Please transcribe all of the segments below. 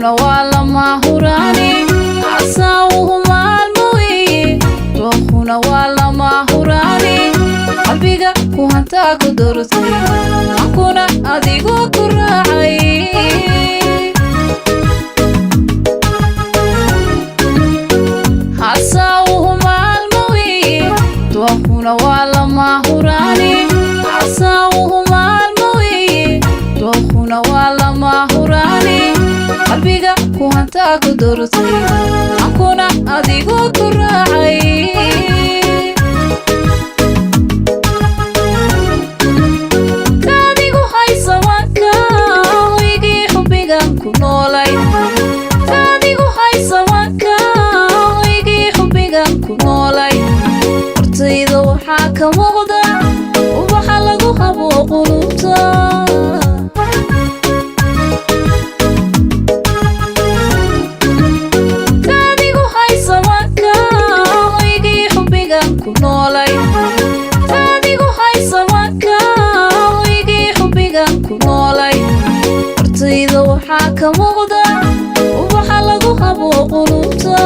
Dookhuna waa lama huraani, casaawuhu maalmo weeye. Dookhuna waa lama huraani, qalbiga ku hantaa ku doortay, ankuna adigu ku raacay. Casaawuhu maalmo weeye, dookhuna waa lama huraani, casaawuhu maalmo weeye. Dookhuna waa lama huraani, qalbiga ku hantaa ku doortay, ankuna adigu ku raacay. Taadigu haysamanka, hoygii xubbigan ku noolay. Taadigu haysamanka, hoygii xubbigan ku noolay. Hortayda waxaa ka muuqda ubaxa lagu habo qulubta. Taadigu haysamanka, hoygii xubbigan ku noolay. Taadigu haysamanka, hoygii xubbigan ku noolay. Hortayda waxaa ka muuqda ubaxa lagu habo qulubta.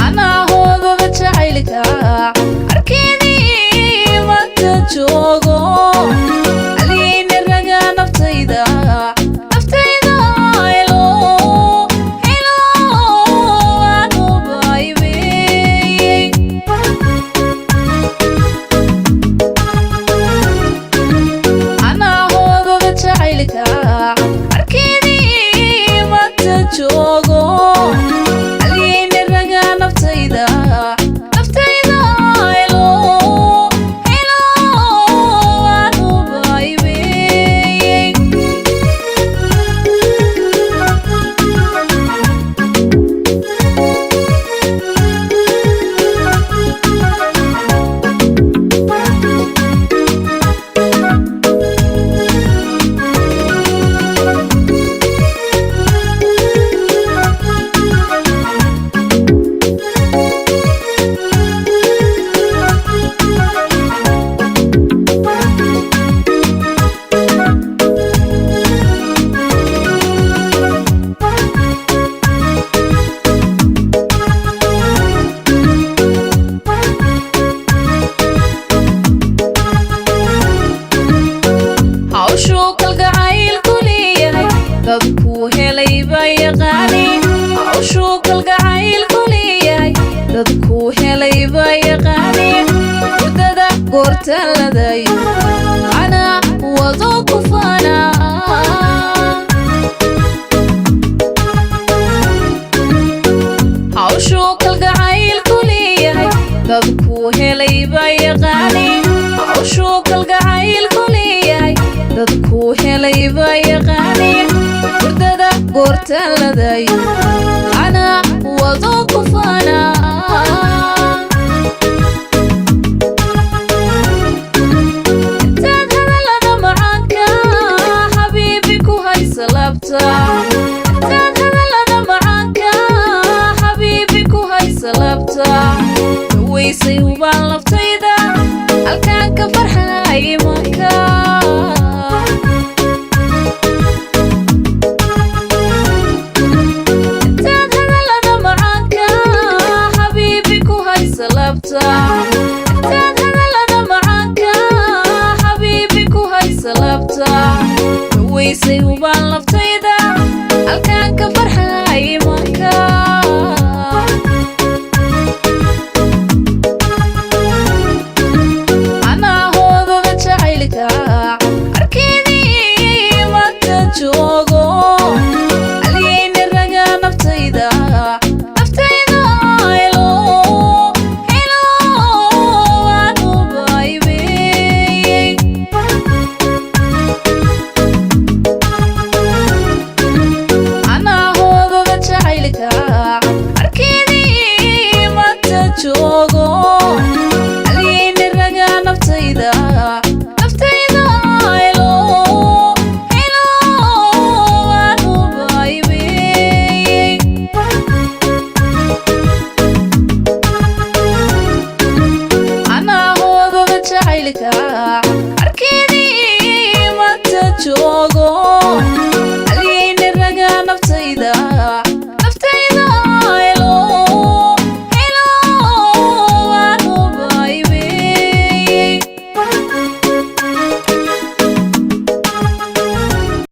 Anahoodada jacaylka arkeedii manta joogo, haliyeyna raga naftayda, naftayda helo helo aanu baybeeyey. Anahoodada jacaylka arkeedii manta joogo, haliyeyna raga naftayda, naftayda helo helo aanu baybeeyey. Hawshuu kalgacayl ku leeyahay dadkuu helay baa yaqaani. Hawshuu kalgacayl ku leeyahay dadkuu helay baa yaqaani. Hurdada goorta ladayo anaa wado ku faana. Hawshuu kalgacayl ku leeyahay dadkuu helay baa yaqaani. Hawshuu kalgacayl ku leeyahay dadkuu helay baa yaqaani. Hurdada goorta ladayo anaa wado ku faana. Intaad hadallada macaanka xabiibi ku haysa laabta. Intaad hadallada macaanka xabiibi ku haysa laabta. Dhawaysay hubaan laftayda, halkaan ka farxay imanka. Intaad hadallada macaanka xabiibi ku haysa laabta. Intaad hadallada macaanka xabiibi ku haysa laabta. Dhawaysay hubaan laftayda, halkaan ka farxay imanka. Anahoodada jacaylka arkeedii manta joogo, haliyeyna raga naftayda, naftayda helo helo aanu baybeeyey. Anahoodada jacaylka arkeedii manta joogo, haliyeyna raga naftayda, naftayda helo helo aanu baybeeyey. Anahoodada jacaylka